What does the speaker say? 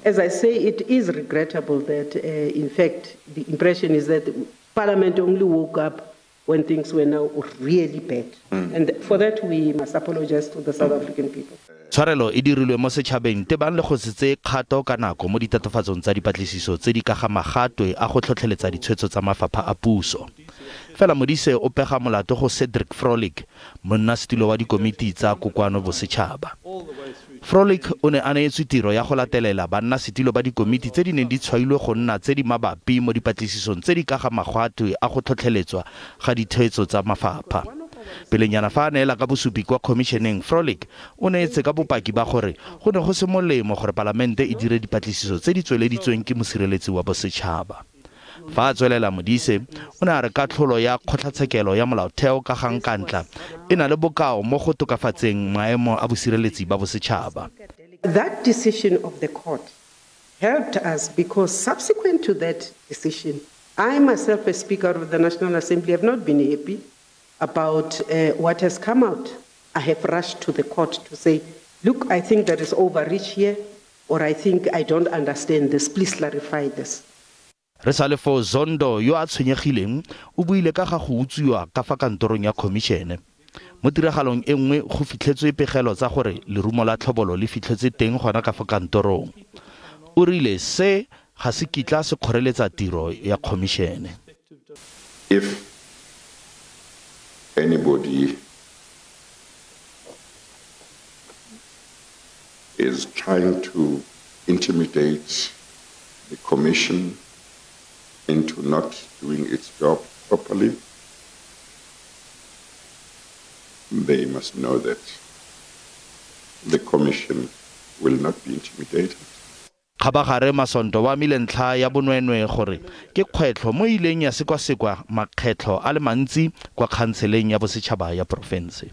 As I say, it is regrettable that, in fact, the impression is that Parliament only woke up when things were now really bad. And for that, we must apologize to the South African people. Tshwarelo e dirilwe mo setšhabeng tebang le go se tseye kgato ka nako mo ditatofatsong tsa dipatlisiso tse di ka ga magatwe a go tlhotlheletsa ditshwetso tsa mafapha a puso. Fela Modise o pega molato go Cedric Frolick, monnasetulo wa dikomiti tsa Kokoano Bosetšhaba. Frolick o ne a neetswe tiro ya go latelela bannasetilo ba dikomiti tse di neng di tshwailwe go nna tse di mabapi mo dipatlisisong tse di ka ga magwatwe a go tlhotlheletswa ga ditshwetso tsa mafapha. Pelenyana fa a neela ka bosupi kwa khomišeneng, Frolick o neetse ka bopaki ba gore go ne go se molemo gore palamente e dire dipatlisiso tse di tsweleditsweng ke mosireletsi wa bosetšhaba. Fa a tswelela Modise o ne a re katlholo ya kgotlatshekelo ya molaotheo ka ga Nkandla e na le bokao mo go tokafatseng maemo a bosireletsi ba bosetšhaba. That decision of the court helped us because subsequent to that decision, I myself as Speaker of the National Assembly have not been happy about what has come out. I have rushed to the court to say, look, I think there is overreach here, or I think I don't understand this, please clarify this. Re sa le foo, Zondo yo a tshwenyegileng o buile ka ga go utswiwa ka fa kantorong ya khomišene. Mo tiragalong e nngwe go fitlhetswe pegelo tsa gore lerumo la tlhobolo le fitlhetswe teng gona ka fa kantorong. O rile se ga se kitla se kgoreletsa tiro ya khomišene. If anybody is trying to intimidate the commission into not doing its job properly, they must know that the commission will not be intimidated. Kgabagare Masondo wa amile ntlha ya bonweenwee gore ke kgwetlho mo e ileng ya sekwasekwa makgetlho a le mantsi kwa khanseleng ya bosetšhaba ya porofense.